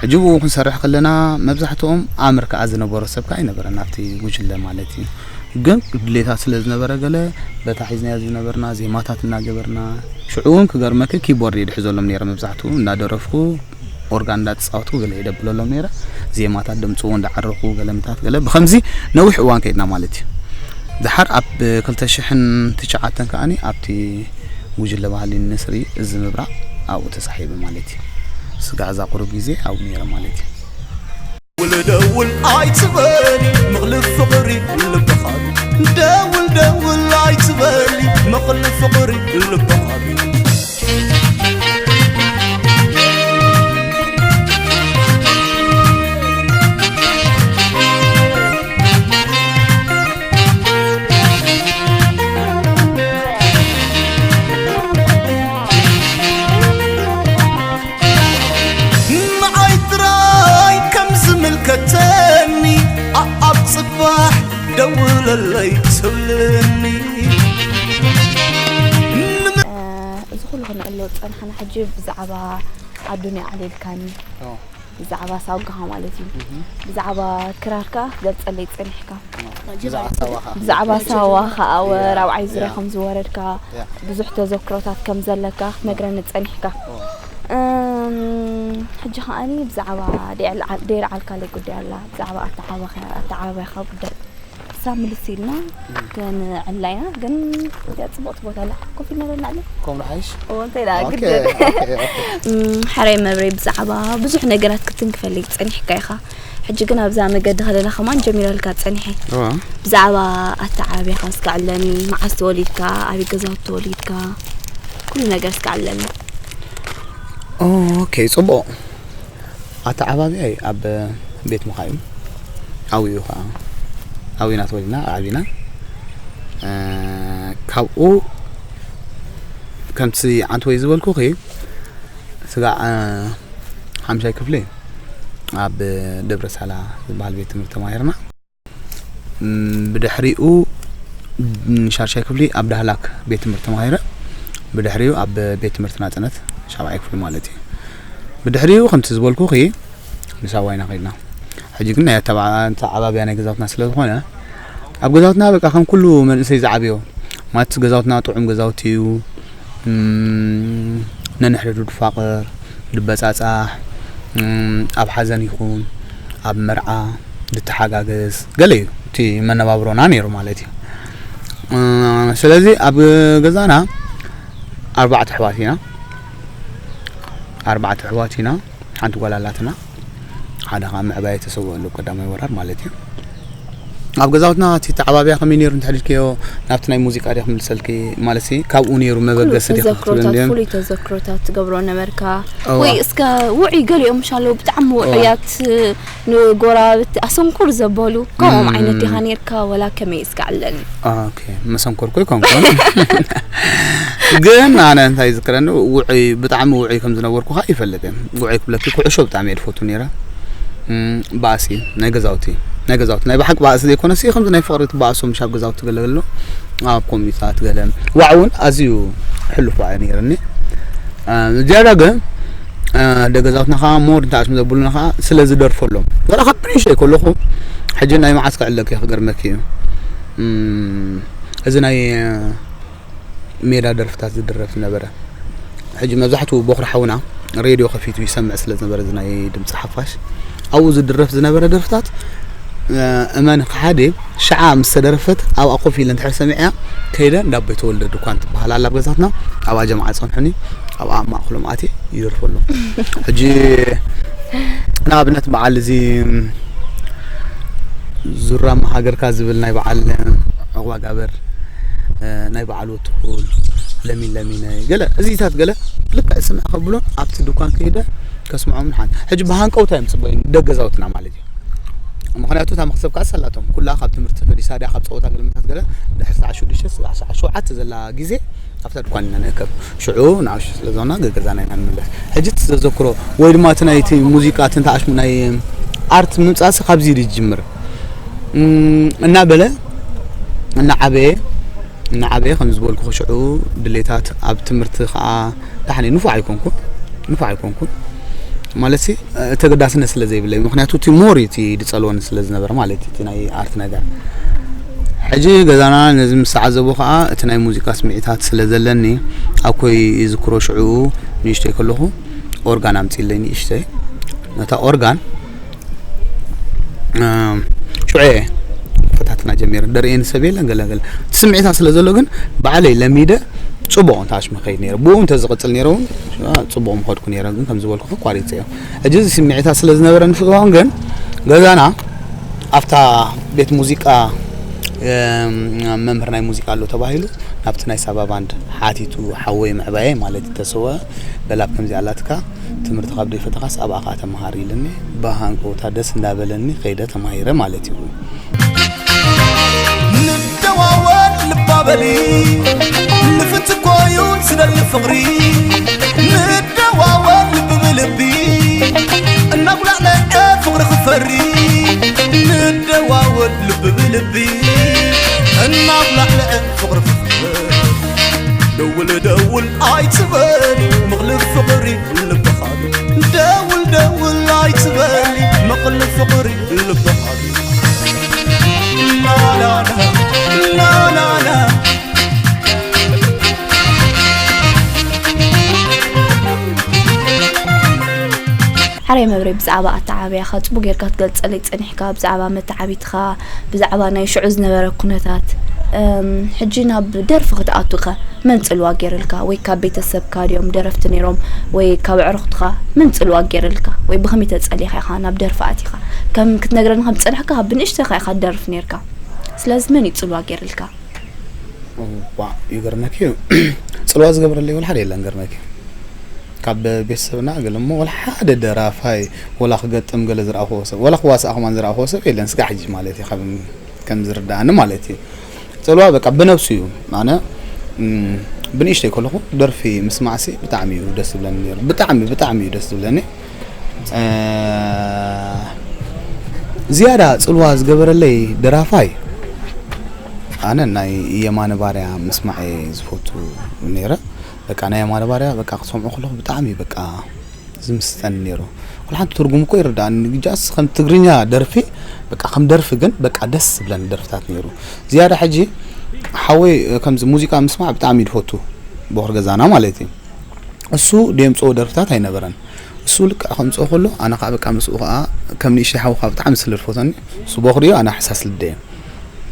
ሕጂ ብኡ ክንሰርሕ ከለና መብዛሕትኦም ኣምር ከኣ ዝነበሮ ሰብ ከኣ ኣይነበረን ናብቲ ጉጅለ ማለት እዩ። ግን ድሌታት ስለ ዝነበረ ገለ በታ ሒዝናዮ ዝነበርና ዜማታት እናገበርና ሽዑ እውን ክገርመኪ ኪቦርድ እየ ድሕዘሎም ነይረ መብዛሕትኡ እንዳደረፍኩ ኦርጋን እንዳተጻወትኩ ገለ እየ ደብለሎም ነይረ። ዜማታት ደምጽኡ እንዳዓረኹ ገለ ምታት ገለ ብኸምዚ ነዊሕ እዋን ከይድና ማለት እዩ። ድሓር ኣብ ክልተ ሽሕን ትሽዓተን ከኣኒ ኣብቲ ጉጅለ ባህሊ ንስሪ እዚ ምብራቕ ኣብኡ ተሳሒበ ማለት እዩ። ስጋዕ እዛ ቁሩብ ግዜ ኣብኡ ነይረ ማለት እዩ። ደውል ደውል ኣይትበሊ ምቕሊ ፍቕሪ ልብኻ ደውል ደውል ኣይትበሊ ምቕሊ ፍቕሪ ልብኻ ንዓይ ጥራይ ከም ዝምልከተኒ ኣኣብ ጽባሕ ደውለለይ ትብልኒ። እዚ ኩሉ ክንዕሎ ዝጸናሕና ሕጂ ብዛዕባ ኣዱንያ ኣዕሊልካኒ፣ ብዛዕባ ሳውጋኻ ማለት እዩ። ብዛዕባ ክራርካ ክትገልጸለይ ጸኒሕካ። ብዛዕባ ሳዋ ከዓ። ብዛዕባ ሳዋ ከዓ ወ ራብዓይ ዙርያ ከም ዝወረድካ ብዙሕ ተዘክሮታት ከም ዘለካ ክትነግረኒ ጸኒሕካ። እም፣ ሕጂ ከዓኒ ብዛዕባ ደይልዓል- ደይልዓልካለይ ጉዳይ ኣላ፣ ብዛዕባ ኣተዓባኻ- ኣተዓባብያኻ ጉዳይ። ክሳብ ምልስ ኢልና ክንዕላ ኢና፣ ግን እዚኣ ጽብቕቲ ቦታ ኣላ። ኮፍ ኢልና ዶ ንዕላ? ከምኡ ሓይሽ? እዎ፣ እንታይ ደኣ፣ ኦኬ፣ ግድን። ኦኬ፣ ኦኬ። እም፣ ሕራይ መብረይ ብዛዕባ ብዙሕ ነገራት ክትንክፈለይ ጸኒሕካ ኢኻ። ሕጂ ግን ኣብዛ መገዲ ከለና ከማን ጀሚረልካ ጸኒሐ። እዋ። ብዛዕባ ኣተዓባብያኻ እስከ ዕለኒ፣ መዓስ ተወሊድካ፣ ኣበይ ገዛውቲ ተወሊድካ፣ ኩሉ ነገር እስከ ዕለኒ። ኦኬ፣ ጽቡቕ። ኣተዓባብያይ ኣብ ቤት ምዃ እዩ። ኣብኡ እዩ ኸዓ። ኣብኡ ኢና ተወሊድና፣ ዓቢና። እ፣ ካብኡ ከምቲ ዓንተወይ ዝበልኩኺ፣ ስጋዕ፣ እ፣ ሓምሻይ ክፍሊ ኣብ ደብረ ሳላ ዝበሃል ቤት ትምህርቲ ተማሂርና። እም፣ ብድሕሪኡ፣ ም፣ ሻድሻይ ክፍሊ ኣብ ዳህላክ ቤት ትምህርቲ ተማሂረ። ብድሕሪኡ ኣብ ቤት ትምህርቲ ናጽነት ሻብዓይ ክፍሊ ማለት እዩ። ብድሕሪኡ ከምቲ ዝበልኩኺ ንሳዋ ኢና ከይድና። ሕጂ ግን ናይ ኣተባ-፣ ኣተዓባብያ ናይ ገዛውትና ስለ ዝኾነ፣ ኣብ ገዛውትና በቃ ከም ኩሉ መንእሰይ ዝዓብዮ፣ ማለት ገዛውትና ጥዑም ገዛውቲ እዩ። እም፣ ነንሕድሕዱ ድፋቐር፣ ድበጻጻሕ፣ እም፣ ኣብ ሓዘን ይኹን ኣብ መርዓ ድተሓጋገዝ፣ ገለ እዩ እቲ መነባብሮና ነይሩ ማለት እዩ። እ፣ ስለዚ ኣብ ገዛና ኣርባዕተ ኣሕዋት ኢና። ኣርባዕተ ኣሕዋት ኢና። ሓንቲ ጓል ኣላትና። ሓደ ኸዓ ምዕባይ ተሰዊኡ ኣሎ ቀዳማይ ወራር ማለት እዩ። ኣብ ገዛውትና እቲ ተዓባብያ ከመይ ነይሩ እንተሕዲርክዮ ናብቲ ናይ ሙዚቃ ድየ ክምልሰልኪ? ማለትሲ ካብኡ ነይሩ ኩሉ መበገሲ ዲኻ ክትብለኒ ተዘክሮታት፣ ድዮም? ፍሉይ ተዘክሮታት ትገብሮ ነበርካ? እዋ። ወይ እስከ ውዑይ ገሊኦም ምሽ ኣለዉ ብጣዕሚ እዋ። ውዑያት ንጎረባብቲ ኣሰንኩር ዘበሉ ከምኦም እም። ዓይነት ዲኻ ነይርካ ወላ ከመይ እስከ ዕለኒ? ኦኬ፣ መሰንኮርኩ ኣይኮንኩን። ግን ኣነ እንታይ ይዝክረኒ፣ ውዑይ፣ ብጣዕሚ ውዑይ ከም ዝነበርኩ ኸኣ ይፈልጥ እየ። ውዑይ ክብለኪ፣ ኩዕሾ ብጣዕሚ እየ ዝፈቱ ነይረ። እም፣ ባእሲ፣ ናይ ገዛውቲ፣ ናይ ገዛውቲ፣ ናይ ብሓቂ ባእሲ ዘይኮነሲ፣ ከምዚ ናይ ፍቕሪ ትባእሶ፣ ምሽ ኣብ ገዛውቲ ገለ ገሎ፣ ኣብ ኮሚታት ገለ። ዋዕ እውን ኣዝዩ ሕሉፍ ዋዕ እዩ ነይርኒ። እ፣ ዝያዳ ግን፣ እ፣ ደገዛውትና ኸኣ ሞር እንታይ ኣስሙ ዘብሉና ኸኣ ስለ ዝደርፈሎም። ወላ ካብ ብንእሽተይ ከለኹ፣ ሕጂ ናይ መዓስ ክዕለኪ ክገርመኪ እዩ። እም፣ እዚ ናይ፣ እ፣ ሜዳ ደርፍታት ዝድረፍ ዝነበረ። ሕጂ መብዛሕትኡ ቦኽሪ ሓውና ሬድዮ ከፊቱ ይሰምዕ ስለ ዝነበረ፣ እዚ ናይ ድምጺ ሓፋሽ፣ ኣብኡ ዝድረፍ ዝነበረ ደርፍታት፣ እ፣ እመኒ ክሓዲ፣ ሽዓ ምስ ተደረፈት ኣብኣ ኮፍ ኢለ እንድሕር ሰሚዐያ፣ ከይደ እንዳ ኣቦይ ተወልደ ድኳን ትበሃል ኣላ ኣብ ገዛትና፣ ኣብኣ ጀምዓ ጸንሑኒ፣ ኣብኣ ኣብ ማእከሎም ኣትየ ይደርፈሎም። ሕጂ ንኣብነት በዓል እዚ ዙራማ ሃገርካ ዝብል ናይ በዓል ዑቕባ ጋበር፣ እ፣ ናይ በዓል ወትኹል፣ ለሚን ለሚነይ፣ ገለ እዚታት ገለ ልክዕ ስምዕ ከብሎን ኣብቲ ድኳን ከይደ ከስምዖምን ሓን-፣ ሕጂ ብሃንቀውታ እዮም ዝጽበዩኒ ደገዛውትና ማለት እዩ። ምኽንያቱ እታ መኽሰብ ከኣ ሳላቶም ኩላ ካብ ትምህርቲ ፈሊሳ ድያ ካብ ጸወታ ገለመታት ገለ ድሕሪ ሰዓት ሽዱሽተ፣ ሰዓት ሸውዓተ ዘላ ግዜ ኣብታ ድኳን ኢና ንእከብ። ሽዑ ንኣሽቱ ስለ ዝኾና ገገዛና ኢና ንምለስ። ሕጂ እቲ ዘዘክሮ ወይ ድማ እቲ ናይቲ ሙዚቃ እቲ እንታይ ኣሽሙ ናይ ኣርት ምምጻእሲ ካብዚ እዩ ዝጅምር። እም፣ እናበለ እናዓበየ እናዓበየ ከም ዝበልኩ ሽዑ ድሌታት ኣብ ትምህርቲ ከዓ ደሓን ንፉዕ ኣይኮንኩን፣ ንፉዕ ኣይኮንኩን ማለት ሲ ተገዳስነት ስለ ዘይብለይ፣ ምክንያቱ እቲ ሞር እቲ ድጸልወኒ ስለ ዝነበረ ማለት እዩ እቲ ናይ ኣርት ነገር። ሕጂ ገዛና ነዚ ምስ ዓዘቦ ከዓ እቲ ናይ ሙዚቃ ስምዒታት ስለ ዘለኒ ኣብ ኮይ ይዝክሮ ሽዑ ንእሽተይ ከለኹ ኦርጋን ኣምጺለይ ንእሽተይ ነታ ኦርጋን ሽዑ ፈታትና ጀሚረ ደርእየኒ ሰብ የለን ገለ ገለ ስምዒታት ስለ ዘሎ ግን ባዕለይ ለሚደ ጽቡቕ እንተ ኣሽመ ከይድ ነይረ ብኡ እንተ ዝቕጽል ነይረ እውን ጽቡቕ ምኸድኩ ነይረ ግን ከም ዝበልኩ ኣቋሪጸዮ። ሕጂ እዚ ስምዒታት ስለ ዝነበረ ንፍትዋን ግን ገዛና ኣብታ ቤት ሙዚቃ መምህር ናይ ሙዚቃ ኣሎ ተባሂሉ ናብቲ ናይ ሳባ ባንድ ሓቲቱ ሓወይ ምዕባየ ማለት ተሰወ በላብ ከምዚ ኣላትካ ትምህርቲ ካብ ደይፈተኻስ ኣብኣ ከዓ ተመሃር ኢልኒ ብሃንቀውታ ደስ እንዳበለኒ ከይደ ተማሂረ ማለት እዩ። ንደዋወል ልባበሊ ልፍንቲ ኮዩ ዝደሊ ፍቕሪ ንደዋወል ልቢ ብልቢ እናጉላዕለዐ ፍቕሪ ክፈሪ ንደዋወል ልቢ ብልቢ እናጉላዕለዐ ፍቕሪ ክፈሪ ደውል ደውል ኣይትበሊ ምቕልፍ ፍቕሪ ልብኻ ደውል ደውል ኣይትበሊ ምቕልፍ ፍቕሪ ልብኻ ናናና ናናና ሓራይ መብሬ ብዛዕባ ኣተዓባብያኻ ጽቡቅ ጌርካ ትገልጸለይ ጸኒሕካ ብዛዕባ መተዓቢትኻ ብዛዕባ ናይ ሽዑ ዝነበረ ኩነታት እም፣ ሕጂ ናብ ደርፊ ክትኣቱ ከ መን ጽልዋ ጌርልካ ወይ ካብ ቤተሰብካ ድዮም ደረፍቲ ነይሮም ወይ ካብ ኣዕሩኽትኻ መን ጽልዋ ጌርልካ ወይ ብኸመይ ተጸሊኻ ኢኻ ናብ ደርፊ ኣቲኻ ከም ክትነግረኒ ከም ዝጸናሕካ ካብ ብንእሽተኻ ኢኻ ትደርፍ ኔርካ ስለዚ መን እዩ ጽልዋ ጌርልካ ዋ ይገርመኪ እዩ ጽልዋ ዝገበረለይ ወላ ሓደ የለን ገርመኪ ካብ ቤተሰብና ገለ እሞ ወላ ሓደ ደራፋይ ወላ ክገጥም ገለ ዝረኣኽዎ ሰብ ወላ ክዋሳእ ከማን ዝረኣኽዎ ሰብ የለን ስጋ ሕጂ ማለት እዩ ካብ ከም ዝርዳእኒ ማለት እዩ ጽልዋ በቃ ብነብሱ እዩ ኣነ ብንእሽተይ ከለኹ ደርፊ ምስማዕሲ ብጣዕሚ እዩ ደስ ዝብለኒ ነይሩ ብጣዕሚ ብጣዕሚ እዩ ደስ ዝብለኒ ዝያዳ ጽልዋ ዝገበረለይ ደራፋይ ኣነ ናይ የማነ ባርያ ምስማዕ እየ ዝፈቱ ነይረ በቃ ናይ የማነ ባርያ በቃ ክሰምዖ ከለኹ ብጣዕሚ በቃ ዝምስጠኒ ነይሩ ኩሉ ሓንቲ ትርጉም እኮ ይርዳእኒ ግጃስ ከም ትግርኛ ደርፊ በቃ ከም ደርፊ ግን በቃ ደስ ዝብለኒ ደርፍታት ነይሩ ዝያዳ ሕጂ ሓወይ ከምዚ ሙዚቃ ምስማዕ ብጣዕሚ እዩ ዝፈቱ ቦኽሪ ገዛና ማለት እዩ እሱ ደምፅኦ ደርፍታት ኣይነበረን እሱ ልክዕ ከምፅኦ ከሎ ኣነ ከዓ በቃ ምስኡ ከዓ ከም ንእሽተይ ሓው ከዓ ብጣዕሚ ስለ ዝፈተኒ እሱ ቦኽሪ እዩ ኣነ ሓሳስ ልደ እየ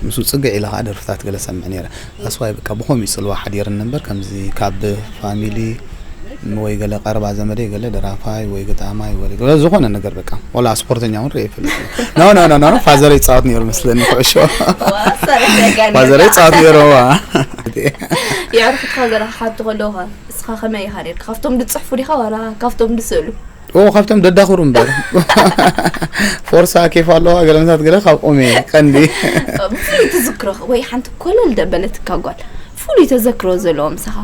ምስኡ ፅግዕ ኢለ ከዓ ደርፍታት ገለ ሰምዕ ነይረ ኣስዋይ በቃ ብኸምኡ እዩ ፅልዋ ሓዲርኒ እምበር ከምዚ ካብ ፋሚሊ ወይ ገለ ቀረባ ዘመደይ ገለ ደራፋይ ወይ ገጣማይ ወይ ገለ ዝኾነ ነገር በቃ ወላ ስፖርተኛ እውን ርእ ይፈልጥ ኖ ኖ ኖ ኖ ፋዘር ይፃወት ነይሩ መስለኒ ኩዕሾ ፋዘር ይፃወት ነይሩ ዋ የዕርፍትኻ ገለ ክሓቱ ከለዉ ኸ እስኻ ከመይ ኢኻ ነርካ ካብቶም ዝፅሕፉ ዲኻ ዋላ ካብቶም ዝስእሉ ኦ ካብቶም ደዳኽሩ እምበር ፎርሳ ኬፍ ኣለዋ ገለምታት ገለ ካብ ኦሜ ቀንዲ ብፍሉይ ትዝክሮ ወይ ሓንቲ ኮለል ደበለትካ ጓል ፍሉይ ተዘክሮ ዘለዎ ምሳኻ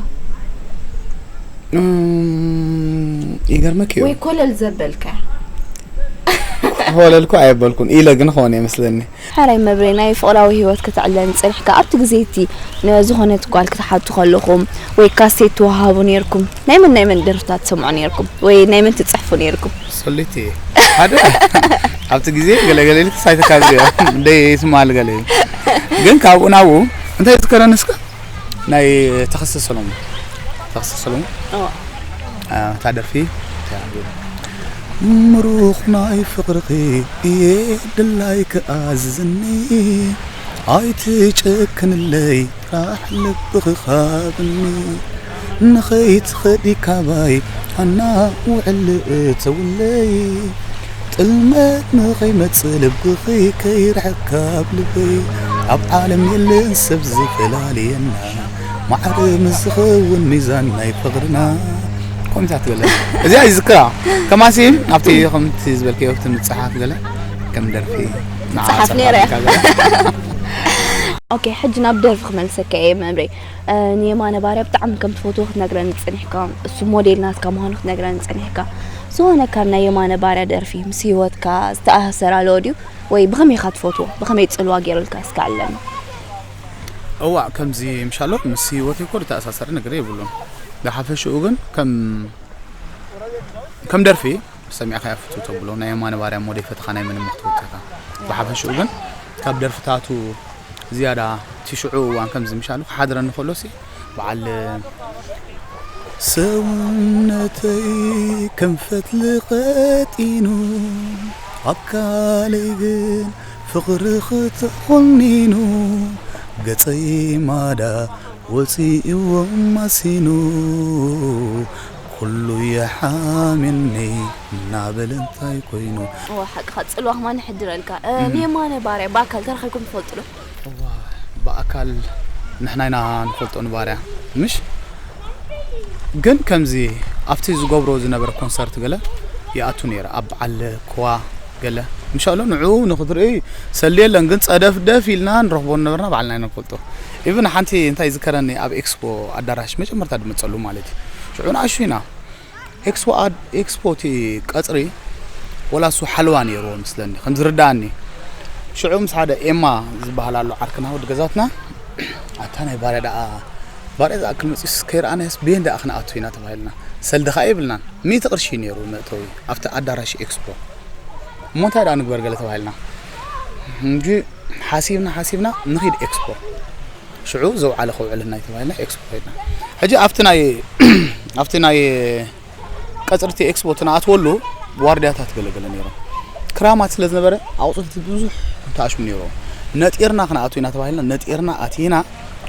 ይገርመክ እዩ ወይ ኮለል ዘበልካ ኮለልኩ ኣየበልኩን ኢለ ግን ኾነ ይመስለኒ ሓራይ መብሬ ናይ ፍቕራዊ ህይወት ከተዕልለኒ ጸኒሕካ ኣብቲ ግዜ እቲ ንዝኾነት ጓል ክትሓቱ ከለኹም ወይ ካሴት ትወሃቡ ነይርኩም ናይ መን ናይ መን ደርፍታት ትሰምዑ ነይርኩም ወይ ናይ መን ትጽሕፉ ነይርኩም? ሰሊቲ ሓደ ኣብቲ ግዜ ገለገለ ኢልክ ሳይተካዝዮ ደይ ትማል ገለ ግን ካብኡ ናብኡ እንታይ ዝከረኒ እስከ ናይ ተኸስተ ሰሎሞን ተኸስተ ሰሎሞን እዋ። እታ ደርፊ ምሩኽ ናይ ፍቕርኺ እየ ድላይ ክኣዝኒ ኣይትጨክንለይ ጥራሕ ልብኺ ካብኒ ንኸይትኸዲ ካባይ ኣና ውዕል እተውለይ ጥልመት ንኸይመጽእ ልብኺ ከይርሕቅ ካብ ልበይ ኣብ ዓለም የለን ሰብ ዝፈላልየና ማዕረ ምስ ዝኸውን ሚዛን ናይ ፍቕርና ኮሚታት ገለ እዚኣ ይዝክራ ከማሲ ኣብቲ ከምቲ ዝበልክዮ ኣብቲ ምፅሓፍ ገለ ከም ደርፊ መፅሓፍ ነይረ ኦኬ ሕጂ ናብ ደርፊ ክመልሰካ እየ መምሬ ንየማነ ባርያ ብጣዕሚ ከም ትፈትዎ ክትነግረኒ ፀኒሕካ እሱ ሞዴል ናትካ ምዃኑ ክትነግረኒ ፀኒሕካ ዝኾነ ካብ ናይ የማነ ባርያ ደርፊ ምስ ህይወትካ ዝተኣሳሰር ኣለዎ ድዩ ወይ ብኸመይ ኢኻ ትፈትዎ ብኸመይ ፅልዋ ገይሩልካ እስከ ኣለኒ እዋ ከምዚ ምሻሎ ምስ ህይወት እኮ ዝተኣሳሰረ ነገር የብሉን። ዝሓፈሽኡ ግን ከም ከም ደርፊ ሰሚዕካ ያፍቱ ተብሎ ናይ የማነ ባርያ ሞዴ ፈተኻ ናይ ምንም ክትወጥካ። ዝሓፈሽኡ ግን ካብ ደርፍታቱ ዝያዳ ትሽዑ እዋን ከምዚ ምሻሉ ክሓድረኒ ከሎ ሲ በዓል ሰውነተይ ከም ፈትሊ ቀጢኑ ኣካለይ ግን ፍቕሪ ክትኾኒኑ ገጸይ ማዳ ወፂእዎ ማሲኑ ኩሉ የሓምየኒ እናበለ እንታይ ኮይኑ። እዋ ሓቅኻ፣ ጽልዋ ከማን ንሕድረልካ። እ፣ እም። ንየማነ ባርያ ብኣካል ተራኺብኩም ትፈልጡ ዶ? እዋ፣ ብኣካል ንሕና ኢና ንፈልጦ ንባርያ፣ ምሽ? ግን ከምዚ ኣብቲ ዝገብሮ ዝነበረ ኮንሰርት ገለ ይኣቱ ነይረ፣ ኣብ በዓል ኮዋ ገለ። ምሻሎ ንዕኡ ንኽትርኢ ሰልዲ የለን፣ ግን ጸደፍደፍ ኢልና ንረኽቦ ነበርና፣ ባዕልና ኢና ንፈልጦ። ኢቭን ሓንቲ እንታይ ይዝከረኒ፣ ኣብ ኤክስፖ ኣዳራሽ መጀመርታ ድመጸሉ ማለት እዩ። ሽዑ ንኣሹ ኢና። ኤክስፖ ኣድ-፣ ኤክስፖ እቲ ቀጽሪ ወላ እሱ ሓለዋ ነይርዎ ምስለኒ፣ ከም ዝርድኣኒ። ሽዑ ምስ ሓደ ኤማ ዝበሃል ኣሎ ዓርክና፣ ወዲ ገዛትና፣ "ኣታ ናይ ባርያ ደኣ፣ ባርያ ዝኣክል መጺኡስ ከይረኣናዮስ ቤን ደኣ ክንኣቱ ኢና?" ተባሂልና። ሰልዲ ኸኣ የብልናን። ሚእቲ ቅርሺ እዩ ነይሩ መእተዊ ኣብቲ ኣዳራሽ ኤክስፖ። "እሞ እንታይ ደኣ ንግበር?" ገለ ተባሂልና። እንጂ ሓሲብና፣ ሓሲብና ንኺድ ኤክስፖ። ሽዑ ዘውዓለ ከውዕለና እዩ ተባሂልና ኤክስፖ ከድና። ሕጂ ኣብቲ ናይ፣ ኣብቲ ናይ ቀጽርቲ ኤክስፖ እቲ ንኣትወሉ ዋርድያታት ገለገለ ነይሮም። ክራማት ስለ ዝነበረ ኣቑጽልቲ ብዙሕ ተኣሽሙ ነይሮም። ነጢርና ክንኣቱ ኢና ተባሂልና፣ ነጢርና ኣቲና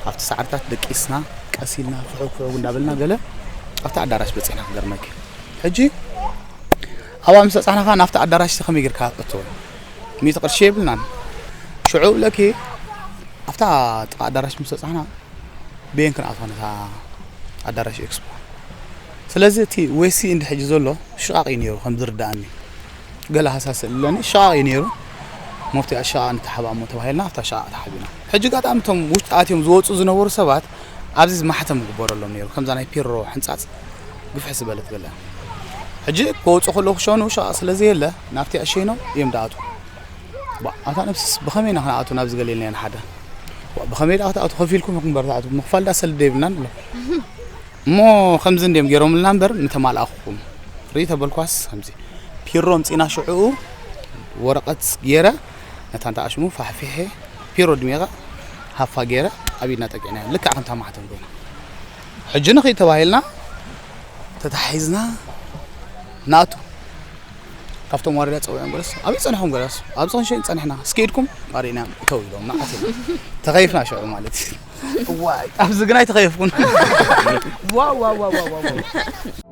ኣብቲ ሳዕርታት ደቂስና፣ ቀስ ኢልና ፍሑግ ፍሑግ እንዳበልና ገለ ኣብቲ ኣዳራሽ በጺሕና ክገርመኪ። ሕጂ ኣብኣ ምስ በጻሕና ከኣ ናብቲ ኣዳራሽ ከመይ ጌርካ ክትእትዎ? ሚእቲ ቅርሺ የብልናን። ሽዑ ብለኪ ኣብታ ጥቓ ኣዳራሽ ምስ በጻሕና ብየን ክንኣትዋ ነታ ኣዳራሽ ኤክስፖ። ስለዚ እቲ ዌሲ እንዲ ሕጂ ዘሎ ሽቓቕ እዩ ነይሩ ከም ዝርድኣኒ። ገለ ሃሳስ ኣለኒ፣ ሽቓቕ እዩ ነይሩ። መፍትሒ ሽቓቕ ንተሓባእ እሞ ተባሂልና ኣብታ ሽቓቕ ተሓቢና። ሕጂ ኣጋጣሚ እቶም ውሽጢ ኣትዮም ዝወጹ ዝነበሩ ሰባት ኣብዚ ማሕተም ይግበረሎም ነይሩ። ከምዛ ናይ ፒሮ ሕንጻጽ ግፍሕ ዝበለት ገለ። ሕጂ ክወጹ ከለዉ ክሸኑ ሽቓቕ ስለ ዘየለ ናብቲ ኣሸይኖም እዮም ዝኣትዉ። ባ-፣ ኣታ ነብስስ ብኸመይ ኢና ክንኣቱ ናብዚ ገለ ኢልና ንሓደ? ዋ፣ ብኸመይ ደኣ ክትኣቱ? ከፊልኩም ኢኹም እምበር ትኣትዉ። ምኽፋል ደኣ ሰልዲ የብልናን ኣሎ። እሞ ከምዚ እንድዮም ገይሮምልና እምበር ምተማልኣኹም። ርኢ ተበልኳስ ከምዚ። ፒሮ ኣምጺእና ሽዑኡ ወረቐት ገይረ ነታ እንተ ኣሽሙ ፋሕፊሐ ፒሮ ድሚቐ ሃፋ ገይረ ኣብ ኢድና ጠቂዕናዮ። ልክዕ ከምታ ማሕተም ኮይና። ሕጂ ንኺድ ተባሂልና ተታሒዝና ንኣቱ። ካብቶም ዋርድያ ጸዊዖም ገለስ፣ "ኣበይ ጸኒሕኩም?" ገለስ፣ "ኣብዚ ክንሸይን ጸኒሕና፣ እስኪ ኢድኩም ኣርእዩና፣ እተው" ኢሎም፣ ንዓት ኢሎም። ተኸይፍና ሽዑ ማለት እዩ። እዋይ፣ ኣብዚ ግን ኣይተኸየፍኩን። ዋው፣ ዋው፣ ዋው፣ ዋው፣ ዋው።